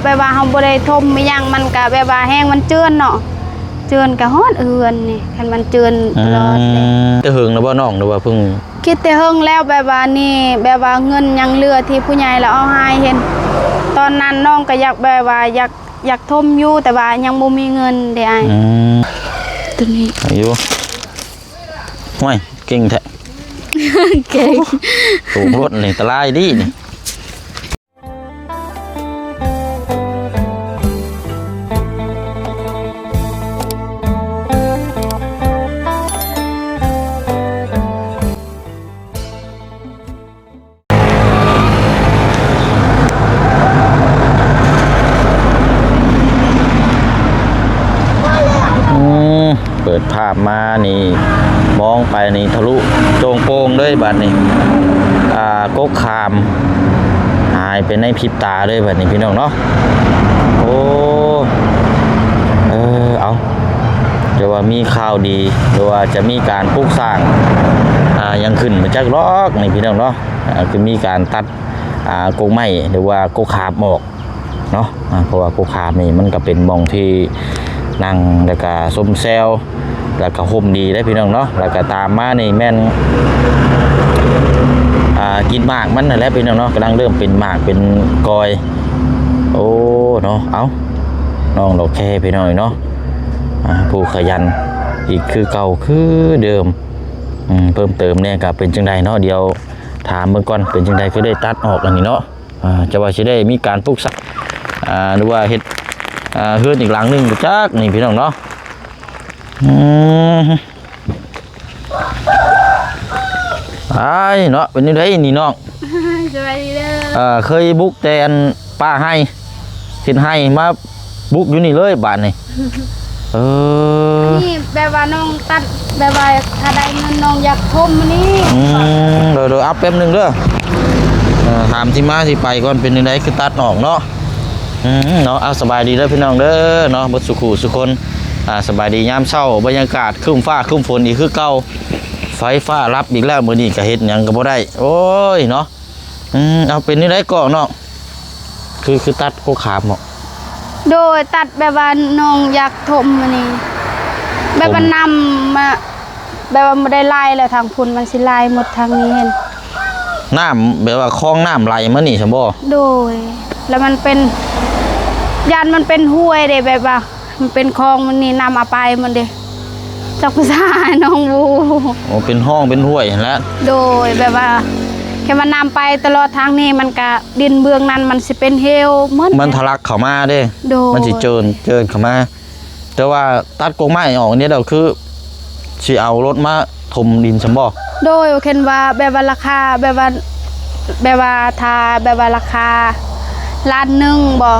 ແບບວ່າເຮົາບໍ່ໄດ້ຖົມອີ່ຫຍັງ ມັນກະແບບວ່າແຮງມັນເຈື່ອນເນາະ ເຈື່ອນກະຮອດເຮືອນນີ້ ຄັນມັນເຈື່ອນຕະຫຼອດເດ້. ອືມ ແຕ່ເຫິງແລ້ວບໍ່ນ້ອງ ຫຼືວ່າເພິ່ງ? ຄິດແຕ່ເຫິງແລ້ວ ແບບວ່ານີ້ ແບບວ່າເງິນຍັງເຫຼືອທີ່ຜູ້ໃຫຍ່ລາວເອົາໃຫ້ ເຫັນຕອນນັ້ນນ້ອງກະຢາກແບບວ່າຢາກ ຢາກຖົມຢູ່ ແຕ່ວ່າຍັງບໍ່ມີເງິນເດ້ອ້າຍ. ອືມ ໂຕນີ້ ອາຍຸ ຫ້ວຍ ເກັ່ງແທ້ ເກັ່ງ ໂຕລົດນີ້ອັນຕະລາຍເດ້ນີ້. ອືມ ເປີດພາບມານີ້ ມອງໄປນີ້ທະລຸໂປ່ງໂປ່ງເລີຍບາດນີ້ ອ່າ ກົກຂາມ ຫາຍໄປໃນພິບຕາເລີຍບາດນີ້ພີ່ນ້ອງເນາະ. ໂອ້ ເອີ ເອົາ ຈະວ່າມີຂ່າວດີ ຫຼືວ່າຈະມີການປຸກສ້າງ ອ່າ ຫຍັງຂຶ້ນມາຈັກດອກນີ້ພີ່ນ້ອງເນາະ. ອ່າ ຄືມີການຕັດ ອ່າ ກົກໄມ້ ຫຼືວ່າກົກຂາມອອກເນາະ ອ່າ ເພາະວ່າກົກຂາມນີ້ມັນກະເປັນໝ່ອງທີ່ນັ່ງ ແລ້ວກະຊົມແຊວ ແລ້ວກະຮົ່ມດີເດ້ພີ່ນ້ອງເນາະ. ແລ້ວກະຕາມມານີ້ແມ່ນ ອ່າ ກິນໝາກມັນຫັ້ນແຫຼະພີ່ນ້ອງເນາະ ກຳລັງເລີ່ມເປັນໝາກເປັນກອຍ. ໂອ້ ເນາະ ເອົາ ນ້ອງດອກແຄພີ່ນ້ອງເນາະ ອ່າ ຜູ້ຂະຫຍັນອີກຄືເກົ່າຄືເດີມ. ອືມ ເພີ່ມເຕີມແດ່ກະເປັນຈັ່ງໃດເນາະ ດຽວຖາມເບິ່ງກ່ອນ ເປັນຈັ່ງໃດຄືໄດ້ຕັດອອກອັນນີ້ເນາະ. ອ່າ ຈະວ່າຊິໄດ້ມີການປຸກສ້າງ ອ່າ ຫຼືວ່າເຮັດ ອ່າ ເຮືອນອີກຫຼັງໜຶ່ງບໍ່ຈັກນີ້ພີ່ນ້ອງເນາະ. ອືມ ອ້າຍເນາະ ເປັນຈັ່ງໃດນີ້ນ້ອງ? ສະບາຍດີເດີ. ເອີ ເຄີຍບຸກແຕ່ອັນປ່າໄຮ່ເຮັດໄຮ່ ມາບຸກຢູ່ນີ້ເລີຍບາດນີ້. ເອີ ອັນນີ້ແບບວ່ານ້ອງຕັດ ແບບວ່າຖ້າໄດ້ເງິນນ້ອງຢາກຖົມອັນນີ້. ອືມ ໂດຍ ໂດຍ ເອົາແປັບໜຶ່ງເດີ ເອີ ຖາມທີ່ມາທີ່ໄປກ່ອນ ເປັນຈັ່ງໃດຄືຕັດອອກເນາະ. ອືມ ເນາະ ເອົາ ສະບາຍດີເດີພີ່ນ້ອງເດີເນາະ ເບິດສູ່ຄູ່ສູ່ຄົນ. ອ່າ ສະບາຍດີຍາມເຊົ້າ ບັນຍາກາດຄຶ້ມຟ້າຄຶ້ມຝົນອີກຄືເກົ່າ ໄຟຟ້າດັບອີກແລ້ວ ມື້ນີ້ກະເຮັດຫຍັງກະບໍ່ໄດ້ ໂອ້ຍເນາະ. ອືມ ເອົາ ເປັນຈັ່ງໃດເກາະນ້ອງ ຄື ຄືຕັດກົກຂາມບໍ? ໂດຍ ຕັດແບບວ່ານ້ອງຢາກຖົມອັນນີ້ ແບບວ່າ ຖົມ ນ້ຳມາ ແບບວ່າບໍ່ໄດ້ໄຫຼແລ້ວ ທາງພຸ້ນມັນຊິໄຫຼໝົດ ທາງນີ້ເຫັນ ນ້ຳແບບວ່າຄອງນ້ຳໄຫຼມານີ້ຊັ້ນບໍ? ໂດຍ ແລ້ວມັນເປັນ ຢ້ານມັນເປັນຫ້ວຍເດ້ ແບບວ່າມັນເປັນຄອງ ມັນນີ້ນ້ຳເອົາໄປໝົດເດ້. ຈັກພາສານ້ອງບໍ່ຮູ້. ໂອ້ ເປັນຮ່ອງເປັນຫ້ວຍຫັ້ນແຫຼະ. ໂດຍ ແບບວ່າ ແຄ່ວ່ານ້ຳໄປຕະຫຼອດທາງນີ້ ມັນກະ ດິນເບື້ອງນັ້ນມັນຊິເປັນເຫວໝົດ ມັນທະລັກເຂົ້າມາເດ້. ໂດຍ ມັນຊິເຈີນ ເຈີນເຂົ້າມາ. ແຕ່ວ່າຕັດກົກໄມ້ອອກນີ້ແລ້ວ ຄືຊິເອົາລົດມາຖົມດິນຊັ້ນບໍ? ໂດຍ ເຫັນວ່າແບບວ່າລາຄາ ແບບວ່າ ແບບວ່າຖ້າແບບວ່າລາຄາລ້ານໜຶ່ງບໍ?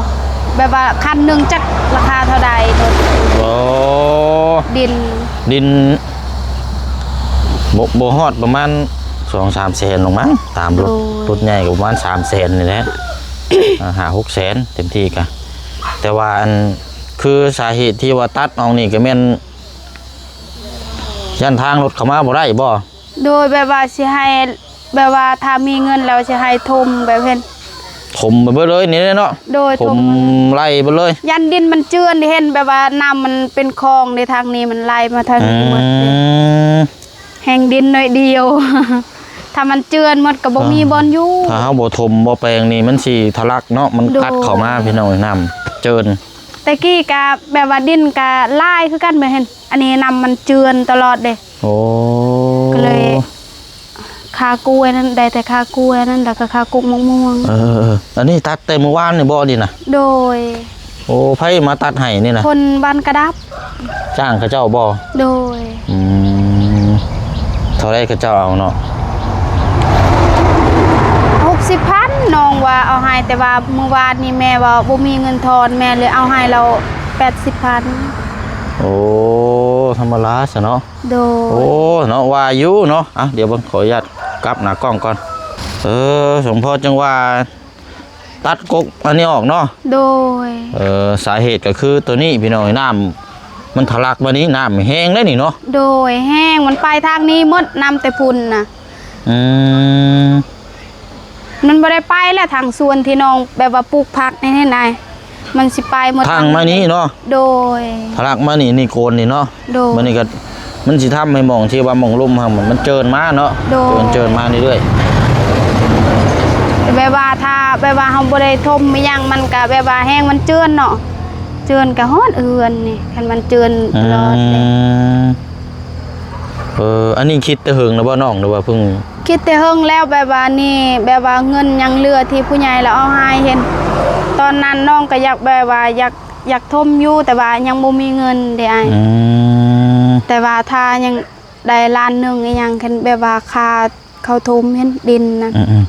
ແບບວ່າຄັນໜຶ່ງຈັກລາຄາເທົ່າໃດໂດຍ? ໂອ້ ດິນ ດິນ ບໍ່ ບໍ່ຮອດປະມານສອງສາມແສນດອກມັ້ງ ຕາມລົດ ໂດຍ ລົດໃຫຍ່ກະປະມານສາມແສນນີ້ແຫຼະ ອ່າ ຫ້າຫົກແສນເຕັມທີ່ກະ. ແຕ່ວ່າອັນ ຄືສາເຫດທີ່ວ່າຕັດອອກນີ້ກະແມ່ນ ຢ້ານທາງລົດເຂົ້າມາບໍ່ໄດ້ບໍ? ໂດຍ ແບບວ່າຊິໃຫ້ ແບບວ່າຖ້າມີເງິນແລ້ວຊິໃຫ້ຖົມ ແບບເຫັນ ຖົມໄປເບິດເລີຍນີ້ເນາະ. ໂດຍ ຖົມ ຖົມໄລ່ເບິດເລີຍ ຢ້ານດິນມັນເຈື່ອນເຫັນ ແບບວ່ານ້ຳມັນເປັນຄອງເດ້ ທາງນີ້ມັນໄລ່ມາທາງນີ້ໝົດເດ້. ອືມ ແຮ່ງດິນໜ້ອຍດຽວ ຖ້າມັນເຈື່ອນໝົດກະບໍ່ມີ ອ່າ ບ່ອນຢູ່. ຖ້າເຮົາບໍ່ຖົມບໍ່ແປງນີ້ ມັນຊິທະລັກເນາະ ມັນ ໂດຍ ກັດເຂົ້າມາພີ່ນ້ອງ ນ້ຳເຈີນ. ແຕ່ກີ້ກະແບບວ່າດິນກະຫຼາຍຄືກັນ ແບບເຫັນ ອັນນີ້ນ້ຳມັນເຈື່ອນຕະຫຼອດເດ້. ໂອ້ ກະເລີຍຄາກ້ວຍນັ້ນ ໄດ້ແຕ່ຄາກ້ວຍນັ້ນ ແລ້ວກະຄາກົກໝາກມ່ວງ. ເອີ ອັນນີ້ຕັດແຕ່ມື້ວານນີ້ບໍນີ້ນະ? ໂດຍ. ໂອ້ ໃຜມາຕັດໃຫ້ນີ້ນະ? ຄົນບ້ານກະດັບ. ຈ້າງເຂົາເຈົ້າບໍ? ໂດຍ. ອືມ ເທົ່າໃດເຂົາເຈົ້າເອົາເນາະ? ຫົກສິບພັນ ນ້ອງວ່າເອົາໃຫ້ ແຕ່ວ່າມື້ວານນີ້ແມ່ວ່າບໍ່ມີເງິນທອນ ແມ່ເລີຍເອົາໃຫ້ລາວແປດສິບພັນ. ໂອ້ ທຳມະດາຊະເນາະ. ໂດຍ. ໂອ້ ເນາະ ວ່າຢູ່ເນາະ. ອ່ະ ດຽວເບິ່ງ ຂໍອະນຸຍາດກັບໜ້າກ້ອງກ່ອນ. ເອີ ສົມພໍຈັ່ງວ່າຕັດກົກອັນນີ້ອອກເນາະ. ໂດຍ. ເອີ ສາເຫດກະຄືໂຕນີ້ພີ່ນ້ອງ ນ້ຳມັນທະລັກມານີ້ ນ້ຳແຮງເດ້ນີ້ເນາະ. ໂດຍ ແຮງ ມັນໄປທາງນີ້ໝົດ ນ້ຳແຕ່ພຸ້ນນະ. ອືມ ມັນບໍ່ໄດ້ໄປແລ້ວ ທາງສວນທີ່ນ້ອງແບບວ່າປູກຜັກນີ້ຫັ້ນນາ. ມັນຊິໄປໝົດ ທາງມານີ້ເນາະ ໂດຍ ທະລັກມານີ້ ນີ້ໂກນນີ້ເນາະ ໂດຍ ມັນນີ້ກໍ ມັນຊິທຳໃຫ້ໝ່ອງທີ່ວ່າໝ່ອງລຸ່ມຫັ້ນ ມັນເຈີນມາເນາະ ໂດຍ ເຈີນ ເຈີນມາເລື້ອຍໆ ແບບວ່າຖ້າ ແບບວ່າເຮົາບໍ່ໄດ້ຖົມອີ່ຫຍັງ ມັນກໍແບບວ່າແຮງມັນເຈື່ອນເນາະ ເຈື່ອນກໍຮອດເຮືອນນີ້ ຄັນມັນເຈື່ອນຕະຫຼອດນີ້ ອືມ ເອີ ອັນນີ້ຄິດແຕ່ເຫິງແລ້ວບໍ່ນ້ອງ ຫຼືວ່າເພິ່ງ? ຄິດແຕ່ເຫິງແລ້ວ ແບບວ່ານີ້ ແບບວ່າເງິນຍັງເຫຼືອທີ່ຜູ້ໃຫຍ່ລາວເອົາໃຫ້ ເຫັນຕອນນັ້ນນ້ອງກໍຢາກ ແບບວ່າຢາກ ຢາກຖົມຢູ່ ແຕ່ວ່າຍັງບໍ່ມີເງິນເດ້ອ້າຍ ອືມ ແຕ່ວ່າຖ້າຍັງໄດ້ລ້ານໜຶ່ງອີ່ຫຍັງ ຄັນແບບວ່າຄ່າເຂົາຖົມເຫັນດິນນັ້ນ ອືມ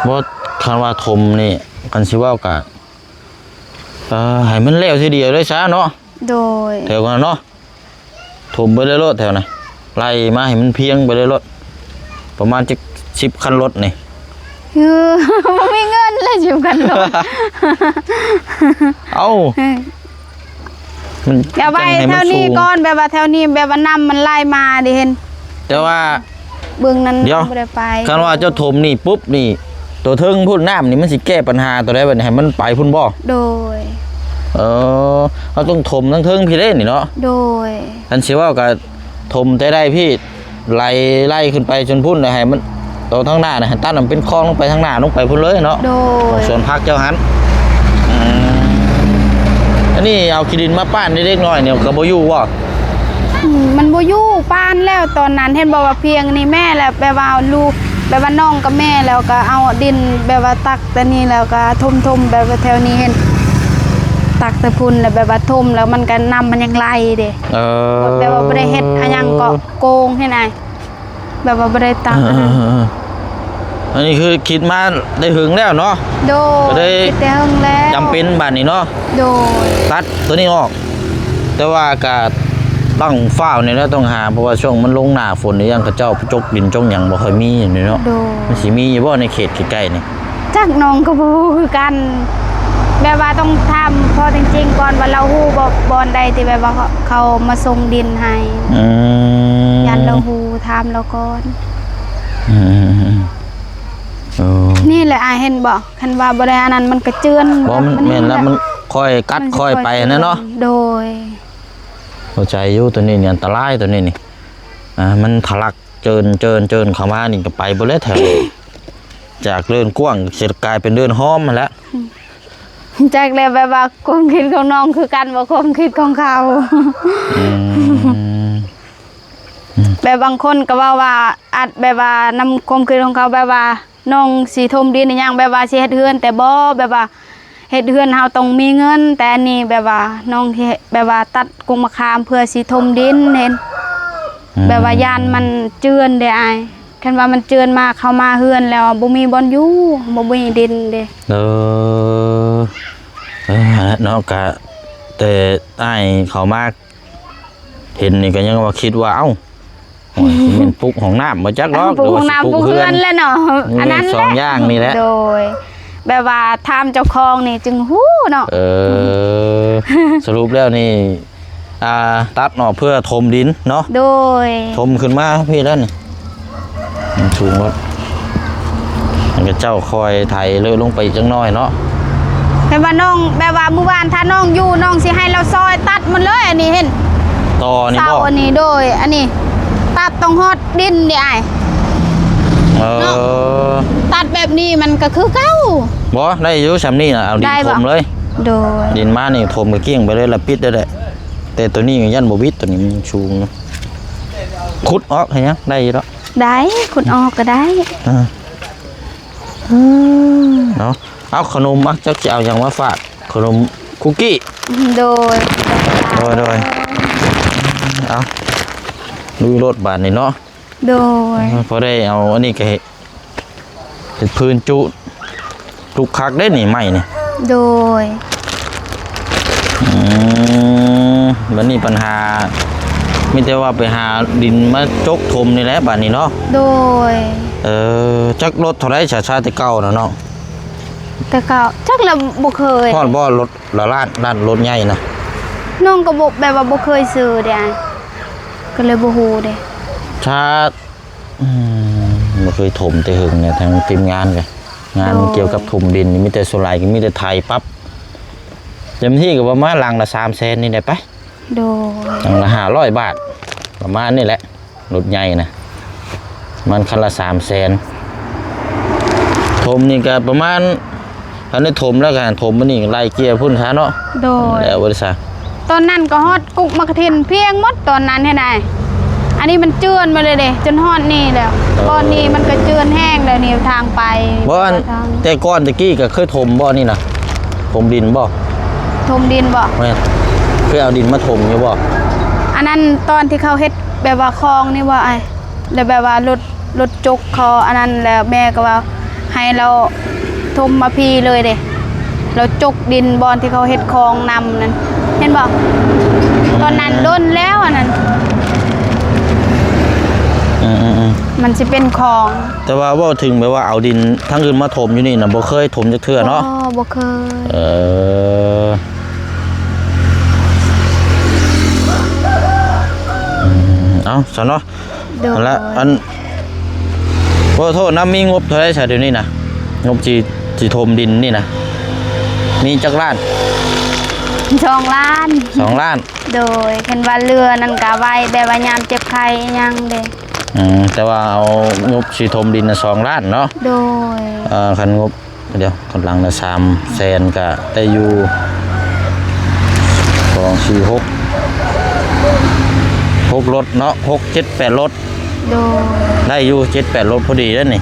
ໆ ບໍ່ ຄັນວ່າຖົມນີ້ ຄັນຊິເວົ້າກະ ເອີ ໃຫ້ມັນແລ້ວທີດຽວເລີຍຊະເນາະ ໂດຍ ແຖວນັ້ນເນາະ ຖົມໄປເລີຍໂລດແຖວນັ້ນ ໄລ່ມາໃຫ້ມັນພຽງໄປເລີຍໂລດ ປະມານຈັກສິບຄັນລົດນີ້ ເອີ ບໍ່ມີເງິນເລີຍ ສິບຄັນລົດ ເອົ້າ ເອີ ມັນ ເອົາໄວ້ແຖວນີ້ກ່ອນ ແບບວ່າແຖວນີ້ ແບບວ່ານ້ຳມັນໄຫຼມາເດ້ ເຫັນ ແຕ່ວ່າ ເບື້ອງນັ້ນ ດຽວ ບໍ່ໄດ້ໄປ ຄັນວ່າເຈົ້າຖົມນີ້ປຸບນີ້ ໂຕເທິງພຸ້ນ ນ້ຳນີ້ມັນຊິແກ້ປັນຫາໂຕໃດບັດນີ້ ໃຫ້ມັນໄປພຸ້ນບໍ່? ໂດຍ ເອີ ເຮົາຕ້ອງຖົມທາງເທິງພີ້ເດ້ນີ້ເນາະ ໂດຍ ຄັນຊິເວົ້າກໍຖົມແຕ່ໃດພີ້ ໄຫຼ ໄລ່ຂຶ້ນໄປຈົນພຸ້ນ ແລ້ວໃຫ້ມັນ ໂຕທາງໜ້ານະ ໃຫ້ຕັດໃຫ້ມັນເປັນຄອງລົງໄປທາງໜ້າ ລົງໄປພຸ້ນເລີຍເນາະ ໂດຍ ຂອງສວນຜັກເຈົ້າຫັ້ນ ອືມ ອັນນີ້ເອົາຂີ້ດິນມາປ້ານເດັກນ້ອຍນີ້ກໍບໍ່ຢູ່ບໍ່? ອືມ ມັນບໍ່ຢູ່ ປ້ານແລ້ວຕອນນັ້ນ ເຫັນບໍ່ວ່າພຽງນີ້ແມ່ແຫຼະ ແບບວ່າລູກ ແບບວ່ານ້ອງກັບແມ່ ແລ້ວກໍເອົາດິນແບບວ່າຕັກແຕ່ນີ້ ແລ້ວກໍຖົມໆ ແບບວ່າແຖວນີ້ ເຫັນ ຕັກແຕ່ພຸ້ນ ແລ້ວແບບວ່າຖົມ ແລ້ວມັນກໍ ນ້ຳມັນຍັງໄຫຼເດ້ ເອີ ແບບວ່າບໍ່ໄດ້ເຮັດ ອາຫຍັງເກາະໂກງ ເຫັນໄດ ແບບວ່າບໍ່ໄດ້ຕັກ ເອີ ອັນນັ້ນ ເອີ ເອີ ອັນນີ້ຄືຄິດມາໄດ້ເຖິງແລ້ວເນາະ ໂດຍ ກໍໄດ້ ຄິດແຕ່ເຖິງແລ້ວ ຈຳເປັນບາດນີ້ເນາະ ໂດຍ ຕັດໂຕນີ້ອອກ ແຕ່ວ່າກໍຕ້ອງຟ້າວນີ້ແຫຼະ ຕ້ອງຫາ ເພາະວ່າຊ່ວງມັນລົງໜ້າຝົນນີ້ ຢ່າງເຂົາເຈົ້າຈົກດິນຈົກຫຍັງບໍ່ຄ່ອຍມີນີ້ເນາະ ໂດຍ ມັນຊິມີຢູ່ບໍ່ໃນເຂດໃກ້ໆນີ້? ຈັກ ນ້ອງກໍບໍ່ຮູ້ຄືກັນ ແບບວ່າຕ້ອງຖາມພໍ່ຈິງໆກ່ອນວ່າລາວຮູ້ບໍ່ ບ່ອນໃດທີ່ແບບວ່າເຂົາມາສົ່ງດິນໃຫ້ ອືມ ຢ້ານລາວຮູ້ ຖາມລາວກ່ອນ ອືມ ເອີ ນີ້ແຫຼະ ອ້າຍເຫັນບໍ່ ຄັນວ່າບໍ່ໄດ້ອັນນັ້ນມັນກະເຈື່ອນ ບໍ່ ມັນ ມັນແມ່ນລະ ມັນຄ່ອຍກັດ ມັນຊິຄ່ອຍໄປຫັ້ນນະເນາະ ໂດຍ ເຂົ້າໃຈຢູ່ ໂຕນີ້ນີ້ອັນຕະລາຍ ໂຕນີ້ນີ້ ອ່າ ມັນທະລັກ ເຈີນ ເຈີນ ເຈີນເຂົ້າມານີ້ກໍໄປເບິດແລ້ວແຖວນີ້ ຈາກເດີ່ນກວ້າງຊິກາຍເປັນເດີ່ນຫ້ອມຫັ້ນແຫຼະ ອືມ ຈັກແລ້ວ ແບບວ່າຄວາມຄິດຂອງນ້ອງຄືກັນບໍ່ ຄວາມຄິດຂອງເຂົາ ອືມ ແບບບາງຄົນກໍເວົ້າວ່າ ອາດແບບວ່ານຳຄວາມຄິດຂອງເຂົາ ແບບວ່າ ນ້ອງຊິຖົມດິນອີ່ຫຍັງ ແບບວ່າຊິເຮັດເຮືອນແຕ່ບໍ່ ແບບວ່າເຮັດເຮືອນເຮົາຕ້ອງມີເງິນ ແຕ່ອັນນີ້ແບບວ່ານ້ອງເຮັດ ແບບວ່າຕັດກົກມະຂາມເພື່ອຊິຖົມດິນ ເຫັນ ອືມ ແບບວ່າຢ້ານມັນເຈື່ອນເດ້ອ້າຍ ຄັນວ່າມັນເຈື່ອນມາ ເຂົ້າມາເຮືອນແລ້ວບໍ່ມີບ່ອນຢູ່ ບໍ່ມີດິນເດ້ ເອີ ເອີ ເນາະ ກະແຕ່ອ້າຍເຂົ້າມາ ເຫັນນີ້ກໍຍັງວ່າ ຄິດວ່າ ເອົ້າ ໂອ້ຍ ຊິແມ່ນປຸກຫ້ອງນ້ຳບໍ່ຈັກດອກ ປຸກຫ້ອງນ້ຳ ຫຼືວ່າຊິປຸກເຮືອນ ປຸກເຮືອນແຫຼະເນາະ ອືມ ອັນນັ້ນແຫຼະ ມີສອງຢ່າງນີ້ແຫຼະ ໂດຍ ແບບວ່າຖາມເຈົ້າຂອງນີ້ຈຶ່ງຮູ້ເນາະ ເອີ ສະຫຼຸບແລ້ວນີ້ ອ່າ ຕັດເນາະ ເພື່ອຖົມດິນເນາະ ໂດຍ ຖົມຂຶ້ນມາພີ້ແລ້ວນີ້ ມັນສູງໂລດ ມັນກໍເຈົ້າຄ່ອຍໄຖເລີະລົງໄປອີກຈັກໜ້ອຍເນາະ ແບບວ່ານ້ອງ ແບບວ່າມື້ວານຖ້ານ້ອງຢູ່ ນ້ອງຊິໃຫ້ລາວຊ່ອຍຕັດໝົດເລີຍ ອັນນີ້ເຫັນ ຕໍ່ນີ້ ເສົາ ບໍ່ ອັນນີ້ ໂດຍ ອັນນີ້ ຕັດຕ້ອງຮອດດິນເດ້ອ້າຍ ເອີ ເນາະ ຕັດແບບນີ້ມັນກໍຄືເກົ່າ ບໍ່ ໄດ້ຢູ່ ຊ່ຳນີ້ນະ ເອົາດິນຖົມເລີຍ ໂດຍ ດິນມານີ້ຖົມກໍກ້ຽງໄປເລີຍ ແລ້ວປິດໄດ້ແຫຼະ ແຕ່ໂຕນີ້ກໍຢ້ານບໍ່ບິດ ໂຕນີ້ມັນສູງ ຂຸດອອກໃຫ້ຫຍັງ ໄດ້ຢູ່ດອກ ໄດ້ ຂຸດອອກກໍໄດ້ ເອີ ເອີ ເນາະ ເອົາຂະໜົມ ເອົາ ຈັກຊິເອົາຫຍັງມາຝາກ ຂະໜົມຄຸກກີ້ ໂດຍ ໂດຍ ໂດຍ ເອົາ ລຸຍໂລດບາດນີ້ເນາະ ໂດຍ ພໍໄດ້ເອົາອັນນີ້ກໍເຮັດ ເຮັດຟືນຈຸ ທຸກຄັກເດ້ນີ້ ໄມ້ນີ້ ໂດຍ ອືມ ບັດນີ້ບັນຫາ ມີແຕ່ວ່າໄປຫາດິນມາຈົກຖົມນີ້ແຫຼະ ບັດນີ້ເນາະ ໂດຍ ເອີ ຈັກລົດເທົ່າໃດຊະ ຊາແຕ່ເກົ່ານະນ້ອງ? ແຕ່ເກົ່າ ຈັກລະບໍ່ເຄີຍ ຮອດບໍ່ລົດລະລ້ານ ລ້ານລົດໃຫຍ່ນະ? ນ້ອງກໍບໍ່ ແບບວ່າບໍ່ເຄີຍຊື້ເດ້ ກໍເລີຍບໍ່ຮູ້ເດ້ ຊາ ອືມ ບໍ່ເຄີຍຖົມແຕ່ເຫິງແຫຼະ ທາງທີມງານກະ ງານ ໂດຍ ກ່ຽວກັບຖົມດິນນີ້ ມີແຕ່ສ່ວນຫຼາຍກໍມີແຕ່ໄຖປັບ ເຕັມທີ່ກໍປະມານຫຼັງລະສາມແສນນີ້ແຫຼະໄປ. ໂດຍ. ຫຼັງລະຫ້າຮ້ອຍບາດ ປະມານນີ້ແຫຼະ. ລົດໃຫຍ່ນະ ມັນຄັນລະສາມແສນ. ຖົມນີ້ກໍປະມານ ຄັນໄດ້ຖົມແລ້ວກໍຖົມມື້ນີ້ໄລ່ເກຍພຸ້ນຊະເນາະ. ໂດຍ. ແລ້ວບໍ່ໄດ້ຊະ ຕອນນັ້ນກໍຮອດກຸກໝາກກະທິນພຽງໝົດ ຕອນນັ້ນເຮັດໄດ. ອັນນີ້ມັນເຈື່ອນມາເລີຍເດ້ ຈົນຮອດນີ້ແລ້ວ. ເອີ ບ່ອນນີ້ມັນກໍເຈື່ອນແຮງແລ້ວນີ້ ທາງໄປ. ບໍ່ ອັນ ທາງ ແຕ່ກ່ອນແຕ່ກີ້ກໍເຄີຍຖົມບໍ່ນີ້ນະ? ຖົມດິນບໍ່? ຖົມດິນບໍ່? ແມ່ນ. ເຄີຍເອົາດິນມາຖົມຢູ່ບໍ່? ອັນນັ້ນຕອນທີ່ເຂົາເຮັດແບບວ່າຄອງນີ້ບໍ່ອ້າຍ? ແລ້ວແບບວ່າລົດ ລົດຈົກເຂົາອັນນັ້ນ ແລ້ວແມ່ກໍວ່າໃຫ້ລາວຖົມມາພີ້ເລີຍເດ້ ລາວຈົກດິນບ່ອນທີ່ເຂົາເຮັດຄອງນຳນັ້ນ ເຫັນບໍ່? ຕອນນັ້ນດົນແລ້ວອັນນັ້ນ. ອືມໆໆ ມັນຊິເປັນຄອງ. ແຕ່ວ່າເວົ້າເຖິງແບບວ່າເອົາດິນທາງອື່ນມາຖົມຢູ່ນີ້ນະ ບໍ່ເຄີຍຖົມຈັກເທື່ອເນາະ? ບໍ່ ບໍ່ເຄີຍ. ເອີ ອືມ ເອົາ ຊັ້ນເນາະ. ໂດຍ. ຫັ້ນລະ ອັນ ຂໍໂທດນຳ ມີງົບເທົ່າໃດຊະດຽວນີ້ນະ? ງົບຊິ ຊິຖົມດິນນີ້ນະ ມີຈັກລ້ານ? ສອງລ້ານ. ສອງລ້ານ. ໂດຍ. ເຫັນວ່າເຫຼືອນັ້ນກະໄວ້ແບບວ່າຍາມເຈັບໄຂ້ອີ່ຫຍັງເດ້. ອືມ ແຕ່ວ່າເອົາງົບຊິຖົມດິນນະ ສອງລ້ານເນາະ? ໂດຍ. ເອີ ຄັນງົບ ດຽວ ຄັນຫຼັງລະສາມແສນກະໄດ້ຢູ່ ສອງ ສີ່ ຫົກ ຫົກລົດເນາະ ຫົກ ເຈັດ ແປດລົດ. ໂດຍ. ໄດ້ຢູ່ ເຈັດ ແປດລົດພໍດີເດ້ນີ້.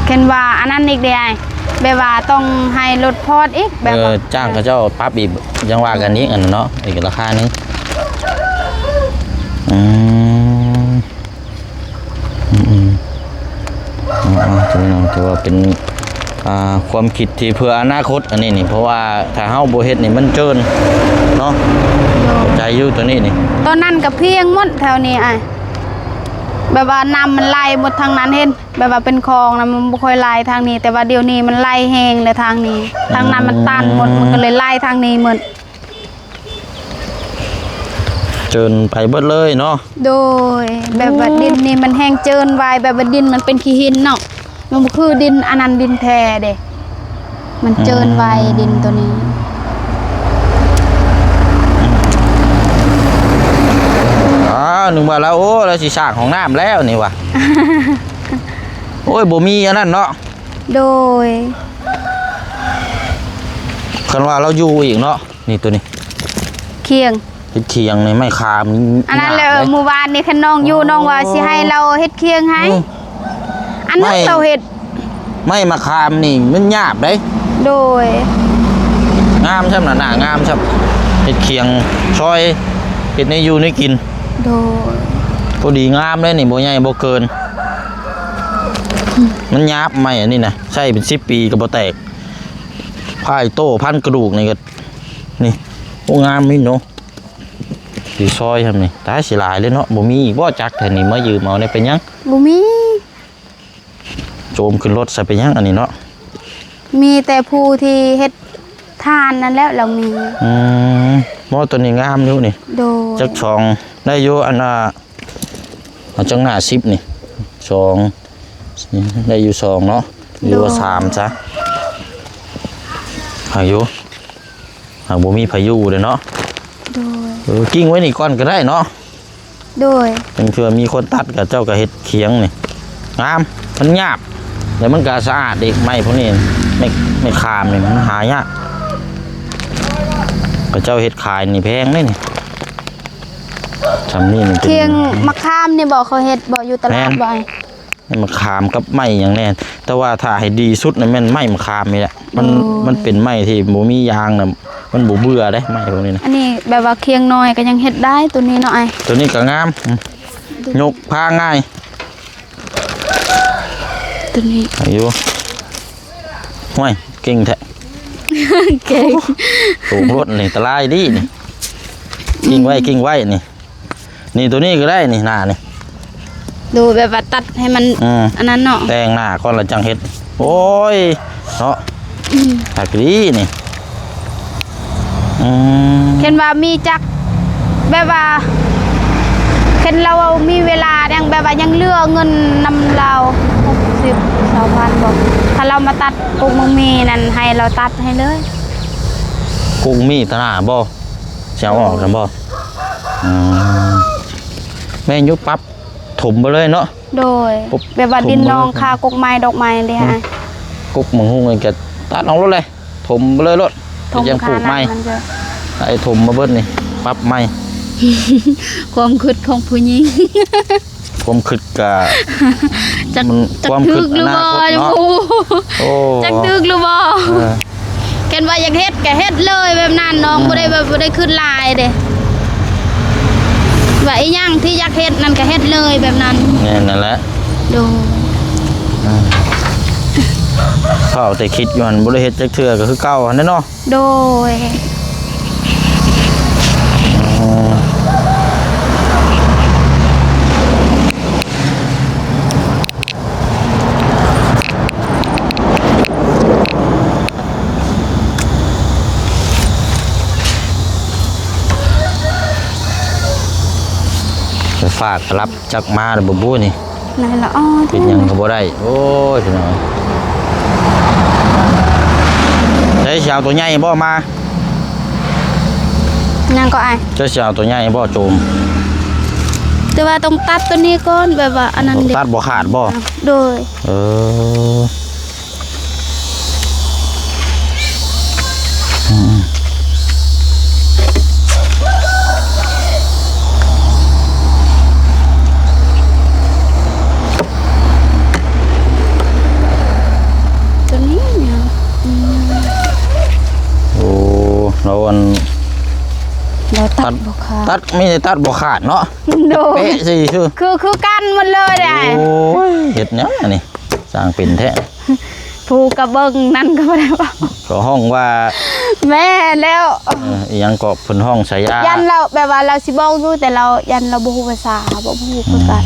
ເຫັນວ່າອັນນັ້ນອີກເດ້ອ້າຍ ແບບວ່າຕ້ອງໃຫ້ລົດພອດອີກ ແບບ ເອີ ວ່າຈ້າງເຂົາເຈົ້າປັບອີກ ຈັ່ງວ່າກັນອີກ ອືມ ອັນນັ້ນເນາະ ອີກລາຄາໜຶ່ງ. ອືມ ອືມໆ ເອົາໆ ຖືວ່າເປັນ ອ່າ ຄວາມຄິດທີ່ເພື່ອອະນາຄົດ ອັນນີ້ນີ້ ເພາະວ່າຖ້າເຮົາບໍ່ເຮັດນີ້ມັນເຈີນເນາະ. ໂດຍ. ເຂົ້າໃຈຢູ່ໂຕນີ້ນີ້. ຕອນນັ້ນກໍພຽງໝົດແຖວນີ້ອ້າຍ ແບບວ່ານ້ຳມັນໄຫຼໝົດທາງນັ້ນ ເຫັນ ແບບວ່າເປັນຄອງນະ ມັນບໍ່ຄ່ອຍໄຫຼທາງນີ້ ແຕ່ວ່າດຽວນີ້ມັນໄຫຼແຮງແລ້ວທາງນີ້ ທາງນັ້ນມັນຕັນໝົດ ອືມ ມັນກໍເລີຍໄຫຼທາງນີ້ໝົດ. ເຈີນໄປເບິດເລີຍເນາະ. ໂດຍ. ແບບວ່າ ອືມ ດິນນີ້ມັນແຮງເຈີນໄວ ແບບວ່າດິນມັນເປັນຂີ້ຫີນເນາະ ມັນບໍ່ຄືດິນອັນນັ້ນ ດິນແທ້ເດ້ ມັນເຈີນໄວ ອືມ ດິນໂຕນີ້. ອືມ ອ້າວ ນຶກວ່າລາວ ໂອ້ ລາວຊິສ້າງຫ້ອງນ້ຳແລ້ວນີ້ຫວາ. ໂອ້ຍ ບໍ່ມີອັນນັ້ນເນາະ. ໂດຍ. ຄັນວ່າລາວຢູ່ອີກເນາະ. ນີ້ ໂຕນີ້ ຄຽງ ເຮັດຄຽງນີ້ ໄມ້ຄາມ ອັນນັ້ນແຫຼະ. ເອີ ມື້ວານນີ້ຄັນນ້ອງຢູ່ ນ້ອງວ່າຊິໃຫ້ລາວເຮັດຄຽງໃຫ້ ອືມ ອັນນັ້ນ ໄມ້ ລາວເຮັດ ໄມ້ມະຂາມນີ້ມັນຫຍາບເດ້. ໂດຍ. ງາມຊ້ຳນະ ໜ້າງາມຊ້ຳ ເຮັດຄຽງຊອຍ ເຮັດໃນຢູ່ໃນກິນ. ໂດຍ. ພໍດີງາມເດ້ນີ້ ບໍ່ໃຫຍ່ບໍ່ເກີນ ມັນຫຍາບໄມ້ອັນນີ້ນະ ໃຊ້ເປັນສິບປີກໍບໍ່ແຕກ ພາຍໂຕ້ພັນກະດູກນີ້ກໍ ນີ້ ໂອ້ ງາມນີ້ເນາະ. ຊິຊອຍຊ່ຳນີ້ ຕາຍ ຊິຫຼາຍເລີຍເນາະ. ບໍ່ມີອີກບໍ່ຈັກແຖວນີ້ ມາຢືມເອົາແດ່ ເປັນຫຍັງ? ບໍ່ມີ. ໂຈມຂຶ້ນລົດໃສ່ ເປັນຫຍັງອັນນີ້ເນາະ? ມີແຕ່ຜູ້ທີ່ເຮັດທານນັ້ນແຫຼະ ລາວມີ. ອືມ ໂອ້ ໂຕນີ້ງາມຢູ່ນີ້. ໂດຍ. ຈັກສອງ ໄດ້ຢູ່ ອັນ ອ່າ ເອົາຈັກໜ້າ ສິບນີ້ ສອງ ໄດ້ຢູ່ສອງເນາະ ຫຼືວ່າ ໂດຍ ສາມຊະ ຫາກຢູ່ ຫາກບໍ່ມີໃຜຢູ່ເດ້ເນາະ. ໂດຍ. ເອີ ກິ້ງໄວ້ນີ້ກ່ອນກໍໄດ້ເນາະ. ໂດຍ. ເຖິງເທື່ອມີຄົນຕັດ ກໍເຈົ້າກໍເຮັດຄຽງນີ້ ງາມ ມັນຫຍາບ ແລ້ວມັນກໍສະອາດອີກ. ໄມ້ພວກນີ້ ໄມ້ ໄມ້ຂາມນີ້ມັນຫາຍາກ ເຂົາເຈົ້າເຮັດຂາຍນີ້ແພງເດ້ນີ້. ຊ່ຳນີ້ມັນເປັນ ຄຽງມະຂາມນີ້ບໍ່ ເຂົາເຮັດບໍ່ ຢູ່ຕະຫຼາດ ແມ່ນ ບໍ່? ໄມ້ມະຂາມກັບໄມ້ຫຍັງແດ່ ແຕ່ວ່າຖ້າໃຫ້ດີສຸດນະແມ່ນໄມ້ມະຂາມນີ້ແຫຼະ. ມັນ ໂອ້ຍ ມັນເປັນໄມ້ທີ່ບໍ່ມີຢາງນະ ມັນບໍ່ເບື່ອເດ້ ໄມ້ພວກນີ້ນະ. ອັນນີ້ແບບວ່າຄຽງນ້ອຍກໍຍັງເຮັດໄດ້ ໂຕນີ້ເນາະອ້າຍ. ໂຕນີ້ກໍງາມ ອືມ ໂດຍ ຍົກພາງ່າຍ ໂຕນີ້ ອາຍຸ ຫ້ວຍ ເກັ່ງແທ້ ເກັ່ງ ໂຕລົດນີ້ອັນຕະລາຍເດ້ນີ້ ກິ້ງໄວ້ ອືມ ກິ້ງໄວ້ນີ້. ນີ້ ໂຕນີ້ກໍໄດ້ນີ້ ໜ້ານີ້ ໂດຍ ແບບວ່າຕັດໃຫ້ມັນ ອືມ ອັນນັ້ນເນາະ ແຕ່ງໜ້າກ່ອນລະຈັ່ງເຮັດ. ໂອ້ຍ ເນາະ ອືມ ຄັກດີນີ້ ອືມ ຄັນວ່າມີຈັກ ແບບວ່າ ຄັນລາວມີເວລາ ຍັງແບບວ່າຍັງເຫຼືອເງິນນຳລາວ ຫົກສິບ ຊາວພັນບໍ່ ຖ້າລາວມາຕັດ ປູກໝາກມີນັ້ນ ໃຫ້ລາວຕັດໃຫ້ເລີຍ. ກຸກມີຕະໜ້າບໍ່? ຊິເອົາອອກນຳບໍ່? ອືມ ແມ່ນຢູ່ ປັບຖົມໄປເລີຍເນາະ. ໂດຍ ປຸບ ແບບວ່າດິນໜອງ ຖົມໄປເລີຍ ຄາກົກໄມ້ດອກໄມ້ເດ້. ອືມ ຫາ ກົກໝາກຫຸ່ງນີ້ກໍຕັດອອກໂລດເລີຍ ຖົມໄປເລີຍໂລດ ຖົມ ຍັງປູກໃໝ່ ຄານັ້ນມັນຈະ ໄອ້ຖົມມາເບິດນີ້ ປັບໃໝ່. ຄວາມຄິດຂອງຜູ້ຍິງ ຄວາມຄິດກະ ຈັກ ມັນ ຈັກຖືກຫຼືບໍ່ ຄວາມຄິດອະນາຄົດເນາະ. ໂອ້ ຈັກຖືກຫຼືບໍ່? ເອີ ຄັນວ່າຢາກເຮັດກໍເຮັດເລີຍແບບນັ້ນ ນ້ອງ ອືມ ບໍ່ໄດ້ແບບ ບໍ່ໄດ້ຄິດຫຼາຍເດ້ ວ່າອີຫຍັງທີ່ຢາກເຮັດນັ້ນກໍເຮັດເລີຍແບບນັ້ນ. ແມ່ນນັ້ນແຫຼະ ໂດຍ ອືມ ເວົ້າແຕ່ຄິດຢູ່ຫັ້ນ ບໍ່ໄດ້ເຮັດຈັກເທື່ອກໍຄືເກົ່າຫັ້ນແຫຼະເນາະ. ໂດຍ ໄຟຟ້າກໍລັບຈັກມາແລ້ວບໍ່ບຸນີ້. ນັ້ນລະ ອໍ ເປັນຫຍັງກໍບໍ່ໄດ້. ໂອ້ຍ ພີ່ນ້ອງ ໄດ້ຊິເອົາຕົວໃຫຍ່ບໍ່ມາ? ຍັງກໍອ້າຍ ເຈົ້າຊິເອົາຕົວໃຫຍ່ບໍ່ໂຈມ? ແຕ່ວ່າຕ້ອງຕັດຕົວນີ້ກ່ອນ ແບບວ່າອັນນັ້ນເດ້ ຕັດບໍ່ຂາດບໍ່? ໂດຍ ເອີ ອືມ ຕົວນີ້ຫຍັງ? ອືມ ໂອ້ ລາວອັນ ລາວຕັດ ຕັດບໍ່ຂາດ ຕັດ ມີແຕ່ຕັດບໍ່ຂາດເນາະ. ໂດຍ ເປະຊິຄື ຄື ຄືກັນໝົດເລີຍເດ້. ໂອ້ຍ ເຮັດຫຍັງອັນນີ້ ຊ່າງເປັນແທ້. ຜູ້ກະເບິ່ງນັ້ນກໍບໍ່ໄດ້ເວົ້າ ກໍຮ້ອງວ່າ ແມ່ນແລ້ວ ເອີ ອີຫຍັງກໍເພິ່ນຮ້ອງສາຍາ ຢ້ານລາວ ແບບວ່າລາວຊິບອກຢູ່ ແຕ່ລາວ ຢ້ານລາວບໍ່ຮູ້ພາສາ ບໍ່ຮູ້ຄືກັນ.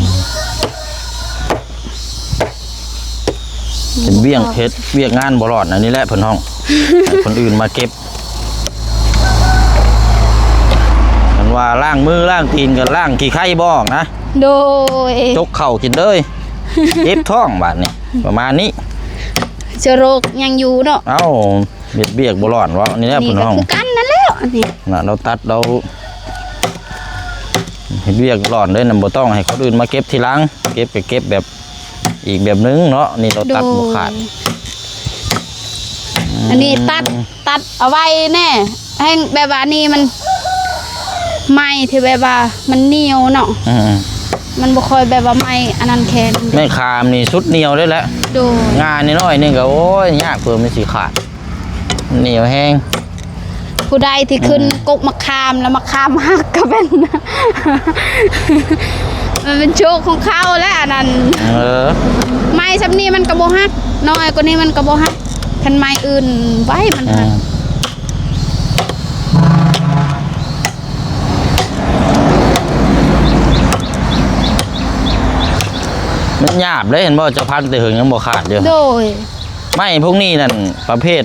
ອືມ ເຮັດວຽກ ເຮັດວຽກງານບໍ່ລອດ ອັນນີ້ແຫຼະເພິ່ນຮ້ອງ ໃຫ້ຄົນອື່ນມາເກັບ. ຄັນວ່າລ້າງມືລ້າງຕີນກໍລ້າງຂີ້ໄຂ່ບໍ່ອອກນະ. ໂດຍ ຈົກເຂົ້າກິນເລີຍ ເຈັບທ້ອງບາດນີ້ ປະມານນີ້ ເຊື້ອໂລກຍັງຢູ່ເນາະ. ເອົ້າ ເຮັດວຽກບໍ່ລ້ອນເວົ້າ ນີ້ແຫຼະເພິ່ນຮ້ອງ ຄືກັນນັ້ນແຫຼະ. ອັນນີ້ນະ ລາວຕັດ ລາວເຮັດວຽກລ້ອນເດ້ນະ ບໍ່ຕ້ອງໃຫ້ຄົນອື່ນມາເກັບທີຫຼັງ ເກັບກໍເກັບແບບ ອີກແບບໜຶ່ງເນາະ. ນີ້ລາວຕັດ ໂດຍ ບໍ່ຂາດ ອັນນີ້ຕັດ ຕັດເອົາໄວ້ແນ່ ແຮ່ງແບບວ່ານີ້ມັນໄມ້ທີ່ແບບວ່າມັນໜຽວເນາະ. ອືມ ມັນບໍ່ຄ່ອຍແບບວ່າໄມ້ອັນນັ້ນແຂງ. ໄມ້ຄາມນີ້ສຸດໜຽວເດ້ແຫຼະ. ໂດຍ ງານ້ອຍໆນີ້ກໍ ໂອ້ຍ ຍາກ ເພື່ອມັນຊິຂາດ ໜຽວແຮງ. ຜູ້ໃດທີ່ຂຶ້ນ ອືມ ກົກໝາກຂາມ ແລ້ວໝາກຂາມຫັກກໍເປັນ ມັນເປັນໂຊກຂອງເຂົາແຫຼະອັນນັ້ນ. ເອີ ໄມ້ຊ່ຳນີ້ມັນກໍບໍ່ຫັກ ນ້ອຍກວ່ານີ້ມັນກໍບໍ່ຫັກ ຄັນໄມ້ອື່ນໄວ້ມັນຫັກ. ເອີ ມັນຫຍາບເດ້ ເຫັນບໍ່ ເຈົ້າພັນແຕ່ເຫິງຍັງບໍ່ຂາດຢູ່. ໂດຍ ໄມ້ພວກນີ້ນັ້ນປະເພດ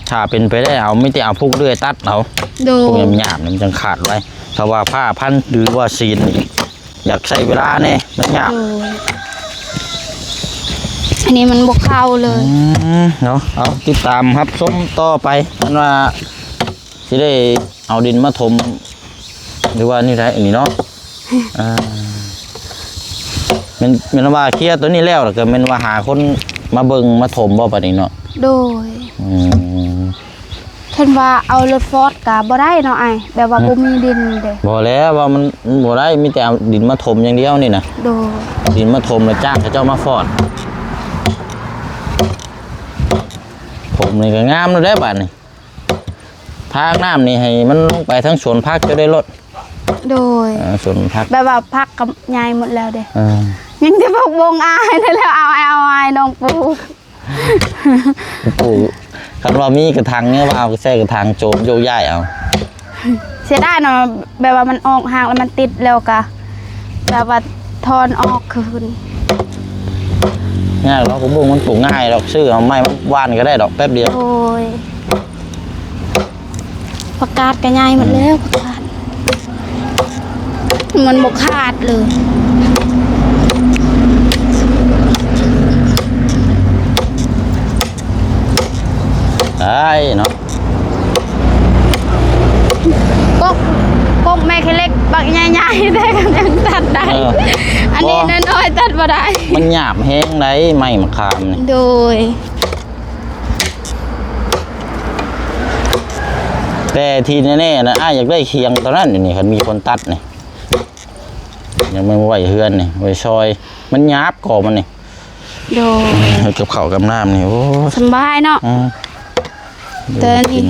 ຖ້າເປັນໄປໄດ້ເອົາ ມີແຕ່ເອົາພວກເລື່ອຍຕັດເອົາ. ໂດຍ ພວກຫຍາບໆນີ້ມັນຈັ່ງຂາດໄວ. ຖ້າວ່າຜ້າພັນ ຫຼືວ່າຊີ້ນນີ້ ຢາກໃຊ້ເວລາແດ່ ມັນຍາກ. ໂດຍ ອັນນີ້ມັນບໍ່ເຂົ້າເລີຍ. ອືມ ເນາະ ເອົາ ຕິດຕາມຮັບຊົມຕໍ່ໄປ ອັນວ່າຊິໄດ້ເອົາດິນມາຖົມ ຫຼືວ່ານີ້ໄດ້ ອັນນີ້ເນາະ. ອ່າ ແມ່ນ ແມ່ນວ່າເຄຍໂຕນີ້ແລ້ວ ແລ້ວກໍແມ່ນວ່າຫາຄົນມາເບິ່ງມາຖົມບໍ່ ບັດນີ້ເນາະ? ໂດຍ ອືມ ຄັນວ່າເອົາລົດຟອດກໍບໍ່ໄດ້ເນາະອ້າຍ ແບບວ່າ ຫຶ ບໍ່ມີດິນເດ້. ບໍ່ແລ້ວ ວ່າມັນ ມັນບໍ່ໄດ້ ມີແຕ່ເອົາດິນມາຖົມຢ່າງດຽວນີ້ນະ. ໂດຍ ດິນມາຖົມແລ້ວຈ້າງເຂົາເຈົ້າມາຟອດ. ຖົມນີ້ກໍງາມແລ້ວເດ້ບາດນີ້. ທາງນ້ຳນີ້ໃຫ້ມັນລົງໄປທາງສວນຜັກເຈົ້າໄດ້ໂລດ. ໂດຍ ເອີ ສວນຜັກ ແບບວ່າຜັກກໍໃຫຍ່ໝົດແລ້ວເດ້. ເອີ ຍັງແຕ່ຜັກບົງອ້າຍນັ້ນແຫຼະ ເອົາ ເອົາອ້າຍນ້ອງປູກ. ປູກ ຄັນວ່າມີກະຖາງນີ້ ວ່າເອົາໃສ່ກະຖາງໂຈມໂຍກຍ້າຍເອົາ. ເສຍດາຍເນາະ ແບບວ່າມັນອອກຮາກແລ້ວມັນຕິດ ແລ້ວກະແບບວ່າຖອນອອກຄືນ. ຍາກດອກ ຜັກບຸ້ງມັນປູກງ່າຍດອກ ຊື້ເອົາໄມ້ມາຫວ່ານກໍໄດ້ດອກ ແປັບດຽວ. ໂອ້ຍ ຜັກກາດກໍໃຫຍ່ໝົດແລ້ວ ອືມ ຜັກກາດ ມັນບໍ່ຂາດເລີຍ. ໄດ້ເນາະ. ກົກໄມ້ຂີ້ເຫຼັກບັກໃຫຍ່ໆ ແຕ່ກໍຍັງຕັດໄດ້. ເອີ ອັນນີ້ ບໍ່ ນ້ອຍໆ ຕັດບໍ່ໄດ້. ມັນຫຍາບແຮງໃດ໋ ໄມ້ມະຂາມນີ້. ໂດຍ. ແຕ່ທີ່ແນ່ໆນະ ອ້າຍຢາກໄດ້ຂຽງຕົວນັ້ນຢູ່ນີ້ ຄັນມີຄົນຕັດນີ້ ຍັງແມ່ນໄວ້ເຮືອນນີ້ ໄວ້ຊ່ອຍ ມັນຫຍາບກໍມັນນີ້. ໂດຍ. ເຮັດກັບເຂົ້າກັບນ້ຳນີ້ ໂອ້ຍ ສຳບາຍເນາະ. ອືມ. ແຕ່ນີ້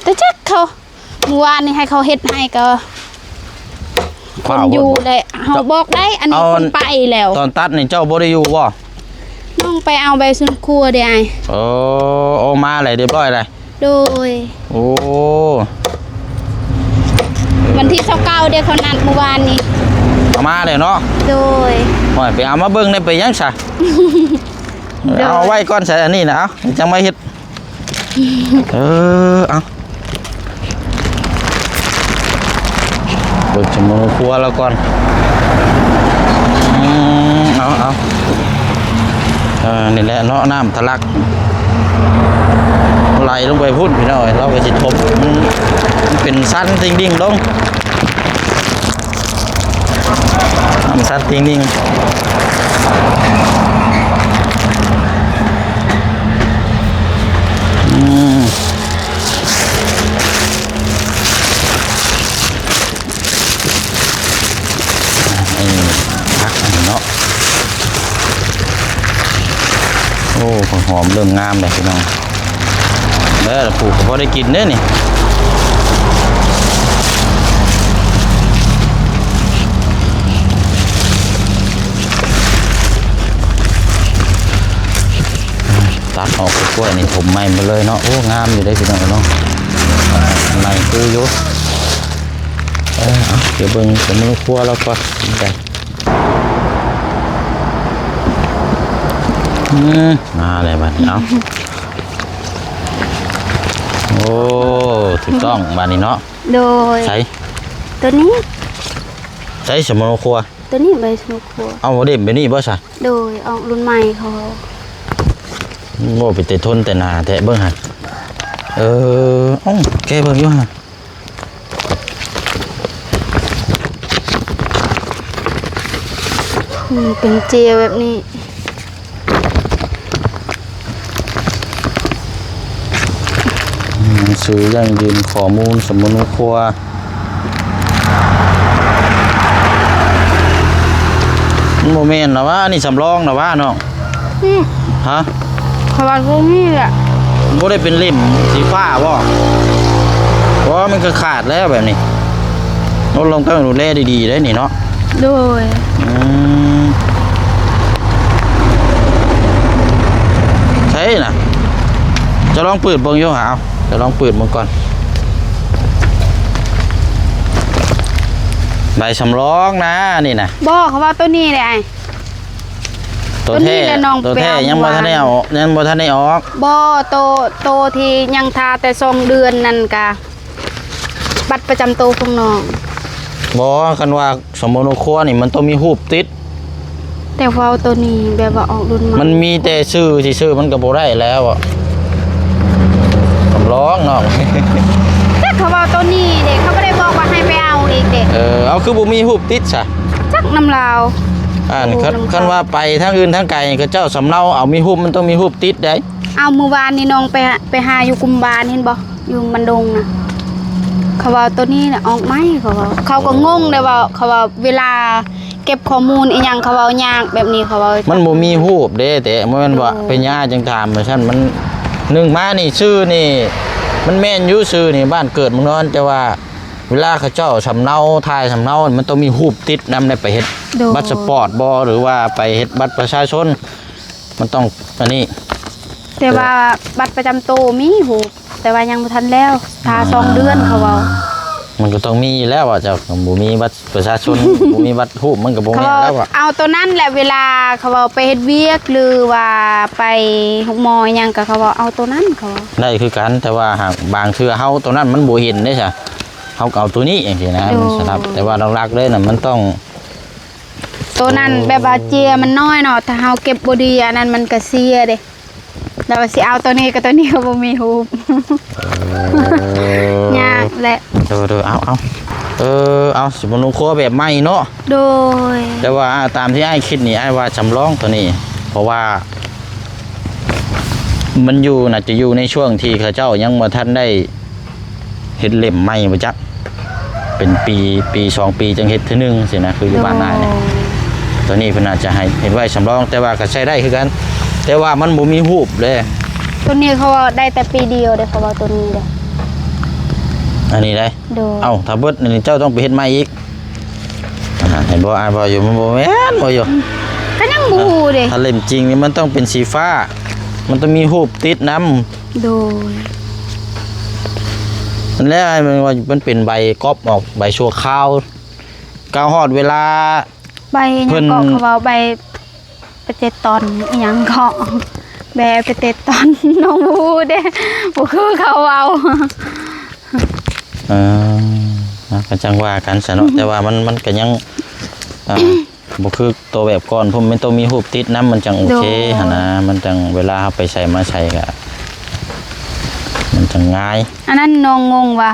ແຕ່ຈັກເຂົາ ມື້ວານນີ້ໃຫ້ເຂົາເຮັດໃຫ້ກໍ ຄົນຢູ່ແຫຼະ ເຮົາບອກໄດ້ ອັນນີ້ ເອົາ ຄົນໄປແລ້ວ. ຕອນຕັດນີ້ເຈົ້າບໍ່ໄດ້ຢູ່ບໍ່? ນ້ອງໄປເອົາໃບສວນຄົວເດ້ອ້າຍ. ເອີ ເອົາມາແລ້ວ ຮຽບຮ້ອຍແລ້ວ. ໂດຍ. ໂອ້ ວັນທີຊາວເກົ້າເດ້ ເຂົານັດມື້ວານນີ້. ເອົາມາແລ້ວເນາະ? ໂດຍ. ໂອ້ຍ ໄປເອົາມາເບິ່ງແດ່ ໄປຫຍັງຊະ? ໂດຍ. ເອົາໄວ້ກ່ອນຊະ ອັນນີ້ນະ ເອົາ ຈັ່ງມາເຮັດ. ເອີ ເອົາ ເບິ່ງສຳມະໂນຄົວລາວກ່ອນ. ອືມ ເອົາ ເອົາ ເອີ ນີ້ແຫຼະເນາະ ນ້ຳທະລັກໄຫຼລົງໄປພຸ້ນ ພີ່ນ້ອງເອີຍ. ລາວກໍຊິທົບ ມັນ ມັນເປັນຊັນດິ່ງໆລົງ. ນ້ຳຊັນດິ່ງໆ. ອືມ ອັນນີ້ຜັກອັນນີ້ເນາະ. ໂອ້ ຜັກຫອມເລີ່ມງາມແລ້ວ ພີ່ນ້ອງ. ເອີ ປູກກໍພໍໄດ້ກິນເດ້ນີ້. ຕັດອອກກະກ້ວຍນີ້ ຖົມໃໝ່ໝົດເລີຍເນາະ. ໂອ້ ງາມຢູ່ເດ້ພີ່ນ້ອງເນາະ ໃໝ່ຄືຢູ່. ເອີ ເອົາ ດຽວເບິ່ງສຳມະໂນຄົວລາວກ່ອນ. ອືມ ມາແລ້ວບັດນີ້ ເອົາ. ໂອ້ ຖືກຕ້ອງບັດນີ້ເນາະ. ໂດຍ. ໃສ? ໂຕນີ້. ໃສສຳມະໂນຄົວ? ໂຕນີ້ໃບສຳມະໂນຄົວ. ເອົາ ບໍ່ໄດ້ແບບນີ້ບໍ່ຊະ? ໂດຍ ອອກລຸ້ນໃໝ່ເຂົາ. ໂອ້ ເປັນແຕ່ທົນແຕ່ໜາແທ້ ເບິ່ງຫັ້ນ. ເອີ ເອົ້າ ແກະເບິ່ງຢູ່ຫັ້ນ. ອືມ ເປັນເຈຍແບບນີ້. ໜັງສືຢັ້ງຢືນຂໍ້ມູນສຳມະໂນຄົວ. ມັນບໍ່ແມ່ນລະຫວາ ອັນນີ້ສຳລອງລະຫວານ້ອງ? ອືມ. ຮະ? ຂ້ອຍວ່າບໍ່ມີແຫຼະ. ບໍ່ໄດ້ເປັນເຫຼັ້ມສີຟ້າບໍ່? ບໍ່ ມັນກໍຂາດແລ້ວແບບນີ້. ລົດລົງຕ້ອງດູແລດີໆໄດ໋ນີ້ເນາະ. ໂດຍ. ອືມ ໃຊ່ນະ ຈະລອງເປີດເບິ່ງຢູ່ຫາ ເອົາ ຈະລອງເປີດເບິ່ງກ່ອນ. ໃບສຳລອງນະນີ້ນະ. ບໍ່ ເຂົາວ່າໂຕນີ້ແຫຼະອ້າຍ. ໂຕແທ້ ໂຕແທ້ຍັງບໍ່ທັນໄດ້ເອົາ ຍັງບໍ່ທັນໄດ້ອອກ. ບໍ່ ໂຕ ໂຕທີ່ຍັງທາແຕ່ສອງເດືອນນັ້ນກະ ບັດປະຈຳໂຕຂອງນ້ອງ. ບໍ່ ຄັນວ່າສຳມະໂນຄົວນີ້ມັນຕ້ອງມີຮູບຕິດ. ແຕ່ເວົ້າໂຕນີ້ແບບວ່າອອກລຸ້ນໃໝ່. ມັນມີແຕ່ຊື່ຊື່ໆ ມັນກໍບໍ່ໄດ້ແລ້ວອະ. ສຳລອງນ້ອງ. ຈັກ ເຂົາເວົ້າໂຕນີ້ເດ້ ເຂົາບໍ່ໄດ້ບອກວ່າໃຫ້ໄປເອົາອີກເດ້. ເອີ ເອົາ ຄືບໍ່ມີຮູບຕິດຊະ? ຈັກນຳລາວ. ອັນ ຄັນ ຄັນວ່າໄປທາງອື່ນທາງໄກ ເຂົາເຈົ້າສຳເນົາເອົາ ມີຮູບ ມັນຕ້ອງມີຮູບຕິດໄດ໋. ເອົາ ມື້ວານນີ້ນ້ອງໄປ ໄປຫາຢູ່ກຸ່ມບ້ານ ເຫັນບໍ່? ຢູ່ມັນດົງນະ ເຂົາເວົ້າໂຕນີ້ນະອອກໃໝ່ ເຂົາເວົ້າ. ເຂົາກໍງົງໄດ໋ວ່າ ເຂົາເວົ້າເວລາເກັບຂໍ້ມູນອີ່ຫຍັງ ເຂົາເວົ້າຍາກແບບນີ້ ເຂົາເວົ້າ. ມັນບໍ່ມີຮູບເດ້ ແຕ່ບໍ່ແມ່ນວ່າ ເອີ ເປັນຫຍັງອ້າຍຈຶ່ງຖາມວ່າຊັ້ນ. ມັນ ໜຶ່ງມານີ້ຊື່ນີ້ ມັນແມ່ນຢູ່ຊື່ນີ້ ບ້ານເກີດເມືອງນອນ ແຕ່ວ່າເວລາເຂົາເຈົ້າສຳເນົາ ຖ່າຍສຳເນົາ ມັນຕ້ອງມີຮູບຕິດນຳ ໄດ້ໄປເຮັດ ໂດຍ ບັດສະປອດບໍ ຫຼືວ່າໄປເຮັດບັດປະຊາຊົນ ມັນຕ້ອງອັນນີ້. ແຕ່ວ່າ ເອີ ບັດປະຈຳໂຕມີຮູບ ແຕ່ວ່າຍັງບໍ່ທັນແລ້ວ ຖ້າ ອືມ ສອງເດືອນ ເຂົາເວົ້າ. ມັນກໍຕ້ອງມີແລ້ວວ່າ ເຈົ້າບໍ່ມີບັດປະຊາຊົນ ບໍ່ມີບັດຮູບ ມັນກໍບໍ່ແມ່ນແລ້ວວ່າ. ເຂົາເວົ້າ ເອົາໂຕນັ້ນແຫຼະ ເວລາເຂົາເວົ້າໄປເຮັດວຽກ ຫຼືວ່າໄປໂຮງໝໍອີ່ຫຍັງ ກໍເຂົາເວົ້າເອົາໂຕນັ້ນ ເຂົາເວົ້າ. ໄດ້ຄືກັນ ແຕ່ວ່າຫາກບາງເທື່ອເຮົາໂຕນັ້ນມັນບໍ່ເຫັນເດ້ຊະ ເຮົາກໍເອົາໂຕນີ້ຈັ່ງຊີ້ນະ. ໂດຍ. ມັນສະຫຼັບ ແຕ່ວ່າຫຼັກໆເລີຍນະ ມັນຕ້ອງ ໂຕນັ້ນແບບວ່າເຈຍມັນນ້ອຍເນາະ ຖ້າເຮົາເກັບບໍ່ດີ ອັນນັ້ນມັນກະເສຍເດ້. ແລ້ວວ່າຊິເອົາໂຕນີ້ກັບໂຕນີ້ກໍບໍ່ມີຮູບ. ເອີ ຍາກ ແຫຼະ ໂດຍໆ ເອົາໆ ເອີ ເອົາ ຊິບໍ່ລົງຄົວແບບໃໝ່ເນາະ ໂດຍ ແຕ່ວ່າ ອ່າ ຕາມທີ່ອ້າຍຄິດນີ້ ອ້າຍວ່າຈຳລອງຕົວນີ້ ເພາະວ່າມັນຢູ່ ໜ້າຈະຢູ່ໃນຊ່ວງທີ່ເຂົາເຈົ້າຍັງບໍ່ທັນໄດ້ເຮັດເຫຼັ້ມໃໝ່ບໍ່ຈັກ ເປັນປີ ປີສອງປີຈັ່ງເຮັດເທື່ອໜຶ່ງຊີ້ນະ ຄືຢູ່ບ້ານອ້າຍນະ ໂດຍ ຕົວນີ້ເພິ່ນອາດຈະໃຫ້ເຮັດໄວ້ສຳລອງ ແຕ່ວ່າກໍໃຊ້ໄດ້ຄືກັນ ແຕ່ວ່າມັນບໍ່ມີຮູບເດ້ ຕົວນີ້ເຂົາເວົ້າໄດ້ແຕ່ປີດຽວເດ້ ເຂົາເວົ້າຕົວນີ້ເດ້ ອັນນີ້ໄດ໋ ໂດຍ ເອົ້າ ຖ້າເບິດອັນນີ້ເຈົ້າຕ້ອງໄປເຮັດໃໝ່ອີກ ອ່າ ເຫັນບໍ່ ອ່ານບໍ່ຢູ່ ມັນບໍ່ແມ່ນບໍ່ຢູ່ ກໍຍັງບໍ່ຮູ້ເດ້ ຖ້າເຫຼັ້ມຈິງນີ້ມັນຕ້ອງເປັນສີຟ້າ ມັນຕ້ອງມີຮູບຕິດນຳ ໂດຍ ນັ້ນແຫຼະ ມັນວ່າມັນເປັນໃບກອບອອກ ໃບຊົ່ວຄາວ ກໍຮອດເວລາ ໃບຫຍັງເກາະ ເພິ່ນ ເຂົາເວົ້າໃບ ໄປເຕະຕອນອີ່ຫຍັງເກາະ ແບໄປເຕະຕອນ ນ້ອງບໍ່ຮູ້ເດ້ ບໍ່ຄືເຂົາເວົ້າ ເອີ ນະ ກໍຈັ່ງວ່າກັນຊະເນາະ ແຕ່ວ່າມັນ ມັນກໍຍັງ ອ່າ ບໍ່ຄືໂຕແບບກ່ອນ ເພາະມັນຕ້ອງມີຮູບຕິດນຳ ມັນຈັ່ງໂອເຄ ໂດຍ ຫັ້ນນະ ມັນຈັ່ງເວລາເຮົາໄປໃສມາໃສກໍ ມັນຈັ່ງງ່າຍ ອັນນັ້ນນ້ອງງົງວ່າ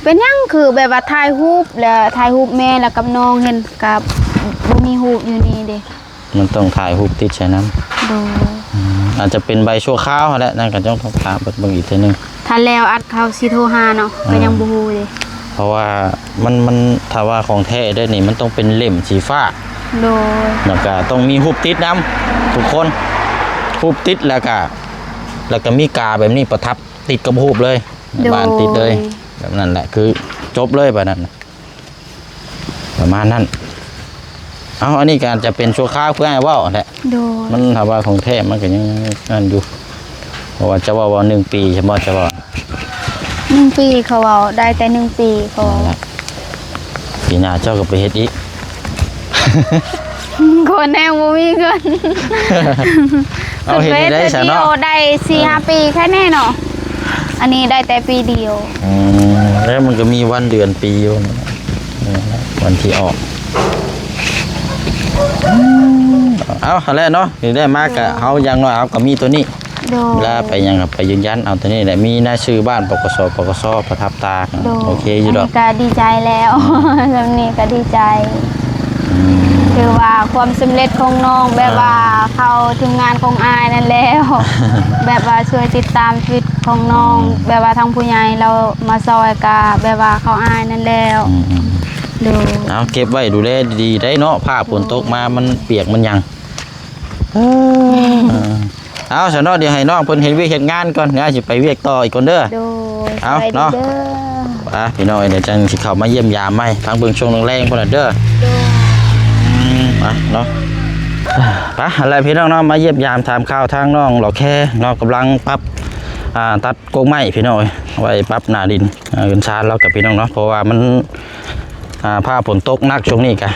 ເປັນຫຍັງຄືແບບວ່າຖ່າຍຮູບ ແລ້ວຖ່າຍຮູບແມ່ ແລ້ວກັບນ້ອງເຫັນກັບບໍ່ມີຮູບຢູ່ນີ້ເດ້ ມັນຕ້ອງຖ່າຍຮູບຕິດໃສ່ນຳ ໂດຍ ອືມ ອາດຈະເປັນໃບຊົ່ວຄາວຫັ້ນແຫຼະ ນັ້ນກໍຕ້ອງຖາມເບິ່ງອີກເທື່ອໜຶ່ງ ຖ້າແລ້ວອັດເຂົາຊິໂທຫາເນາະ ອ່າ ກໍຍັງບໍ່ຮູ້ເດ້ ເພາະວ່າມັນ ມັນ ຖ້າວ່າຂອງແທ້ເດ້ນີ້ ມັນຕ້ອງເປັນເຫຼັ້ມສີຟ້າ ໂດຍ ແລ້ວກໍຕ້ອງມີຮູບຕິດນຳ ທຸກຄົນ ຮູບຕິດ ແລ້ວກໍ ແລ້ວກໍມີກາແບບນີ້ປະທັບ ຕິດກັບຮູບເລີຍ ໂດຍ ບານຕິດເລີຍ ແບບນັ້ນແຫຼະ ຄືຈົບເລີຍບາດນັ້ນນະ ປະມານນັ້ນ ເອົ້າ ອັນນີ້ກໍອາດຈະເປັນຊົ່ວຄາວ ຄືອ້າຍເວົ້າຫັ້ນແຫຼະ ໂດຍ ມັນຖ້າວ່າຂອງແທ້ມັນກໍຍັງນັ້ນຢູ່ ເພາະວ່າເຈົ້າເວົ້າວ່າໜຶ່ງປີ ຊັ້ນບໍ່ ເຈົ້າເວົ້າ ໜຶ່ງປີ ເຂົາເວົ້າໄດ້ແຕ່ໜຶ່ງປີ ເຂົາ ນັ້ນແຫຼະ ປີໜ້າເຈົ້າກໍໄປເຮັດອີກ ຄົນແຮງບໍ່ມີເງິນ ເອົາເຮັດໄດ້ຊະເນາະ ໄດ້ສີ່ຫ້າປີແຄ່ນີ້ເນາະ ອັນນີ້ໄດ້ແຕ່ປີດຽວ ອືມ ແລ້ວມັນກໍມີວັນເດືອນປີຢູ່ ວັນທີ່ອອກ ເອົາ ຫັ້ນແຫຼະເນາະ ນີ້ໄດ້ມາກະ ໂດຍ ເຮົາຢ່າງໜ້ອຍເຮົາກໍມີຕົວນີ້ ໂດຍ ເວລາໄປຫຍັງກໍໄປຢືນຢັນເອົາຕົວນີ້ແຫຼະ ມີລາຍຊື່ບ້ານ ປກສ ປກສ ປະທັບຕາ ໂດຍ ໂອເຄຢູ່ດອກ ອັນນີ້ກໍດີໃຈແລ້ວ ສ່ຳນີ້ກໍດີໃຈ ອືມ ຖືວ່າຄວາມສຳເລັດຂອງນ້ອງ ແບບວ່າ ອ່າ ເຂົ້າທີມງານຂອງອ້າຍນັ້ນແລ້ວ ແບບວ່າຊ່ວຍຕິດຕາມຊີວິດຂອງນ້ອງ ອືມ ແບບວ່າທາງຜູ້ໃຫຍ່ລາວມາຊ່ອຍ ກໍແບບວ່າເຂົ້າອ້າຍນັ້ນແລ້ວ ອືມໆ ໂດຍ ເອົາເກັບໄວ້ດູແລດີໆໄດ໋ເນາະ ຟ້າຝົນຕົກມາມັນປຽກມັນຫຍັງ ເອີ ເອົາຊະເນາະ ດຽວໃຫ້ນ້ອງເພິ່ນເຮັດວຽກເຮັດງານກ່ອນ ດຽວອ້າຍຊິໄປວຽກຕໍ່ອີກກ່ອນເດີ ໂດຍ ເອົາເນາະ ອ່າ ພີ່ນ້ອງເອີຍ ດຽວຈັ່ງຊິເຂົ້າມາຢ້ຽມຢາມໃໝ່ ທາງເບິ່ງຊ່ວງແລງໆພຸ້ນນະເດີ ໂດຍ ອືມ ອ່າ ເນາະ ໄປ ຫັ້ນແຫຼະພີ່ນ້ອງເນາະ ມາຢ້ຽມຢາມຖາມຂ່າວທາງນ້ອງຫຼໍ່ແຄເນາະ ກຳລັງປັບ ອ່າ ຕັດ ກົກໄມ້ພີ່ນ້ອງເອີຍ ໄວ້ປັບໜ້າດິນ ເຮືອນຊານລາວກັບພີ່ນ້ອງເນາະ ເພາະວ່າມັນ ອ່າ ຟ້າຝົນຕົກໜັກຊ່ວງນີ້ກະ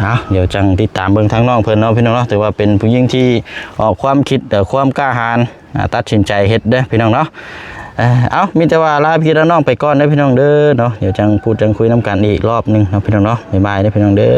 ເອົາ ດຽວຈັ່ງຕິດຕາມເບິ່ງທາງນ້ອງເພິ່ນເນາະ ພີ່ນ້ອງເນາະ ຖືວ່າເປັນຜູ້ຍິງທີ່ອອກຄວາມຄິດ ເອີ ຄວາມກ້າຫານ ອ່າ ຕັດສິນໃຈເຮັດເດີພີ່ນ້ອງເນາະ ເອົາ ມີແຕ່ວ່າລາພີ່ລານ້ອງໄປກ່ອນເດີພີ່ນ້ອງເດີເນາະ ດຽວຈັ່ງພູດຈັ່ງຄຸຍນຳກັນອີກລອບໜຶ່ງເນາະ ພີ່ນ້ອງເນາະ ບາຍບາຍເດີພີ່ນ້ອງເດີ.